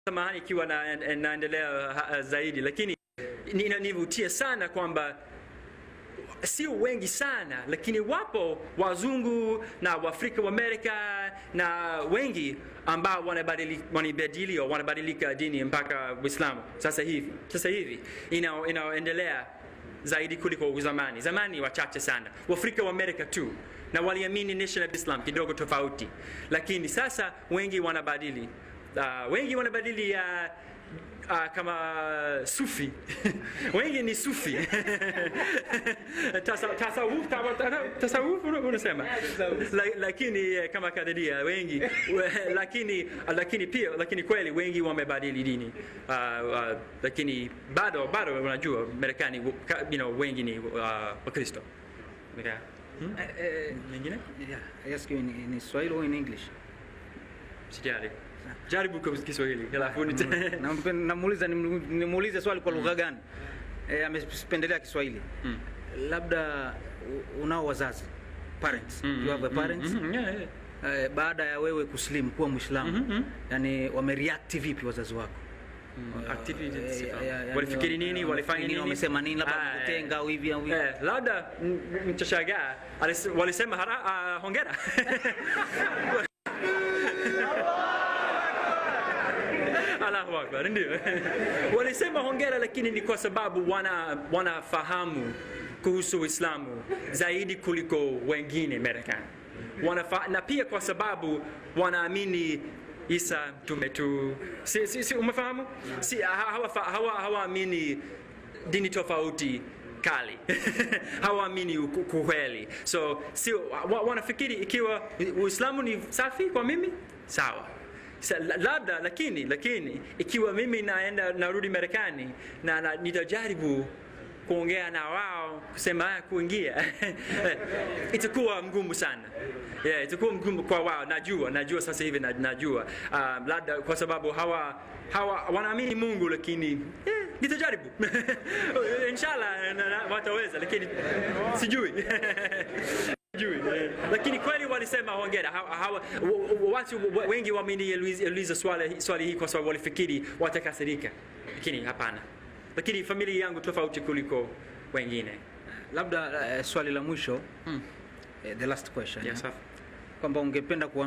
Samahani ikiwa naendelea zaidi, lakini inanivutia sana kwamba sio wengi sana, lakini wapo wazungu na Waafrika wa Amerika na wengi ambao wanabadili au wanabadilika dini mpaka Uislamu sasa hivi. Sasa hivi inaendelea zaidi kuliko zamani. Zamani wachache sana, Waafrika wa Amerika tu, na waliamini Nation of Islam kidogo tofauti, lakini sasa wengi wanabadili. Wengi wanabadili kama Sufi. Wengi ni Sufi. Tasawuf unasema. Lakini kama Kadiria wengi, lakini pia, lakini kweli wengi wamebadili dini. Lakini bado unajua Marekani, you know, wengi ni Wakristo. Okay. Nyingine? Yeah, I ask you in Swahili or in English? Sijali. Jaribu kwa Kiswahili. Halafu namuuliza, nimuulize swali kwa lugha gani? Amependelea Kiswahili. Labda unao wazazi, parents. You have a parents? Yeah, yeah. Baada ya wewe kuslimu kuwa Muislamu, yani wamereact vipi wazazi wako? Activity, walifikiri nini, walifanya nini, wamesema nini, labda wamekutenga au hivi au hivi? Labda mtashangaa, walisema hongera. Allahu Akbar, ndio. Walisema hongera, lakini ni kwa sababu wanafahamu kuhusu Uislamu zaidi kuliko wengine Marekani. Na pia kwa sababu wanaamini Isa mtume tu. Si umefahamu? Si hawaamini dini tofauti kali. Hawaamini ukweli. So si wanafikiri ikiwa Uislamu ni safi kwa mimi, sawa. Labda lakini ikiwa mimi naenda narudi Marekani na nitajaribu kuongea na wao kusema kuingia, itakuwa mgumu sana. Yeah, itakuwa mgumu kwa wao. Najua sasa hivi najua. Labda kwa sababu hawa wanaamini Mungu, lakini nitajaribu. Inshallah wataweza, lakini sijui. Lakini kweli walisema hongera. Watu wengi wameniuliza swali hii kwa sababu walifikiri watakasirika, lakini hapana. Lakini familia yangu tofauti kuliko wengine. Labda swali la mwisho, the last question. Yes, kwamba ungependa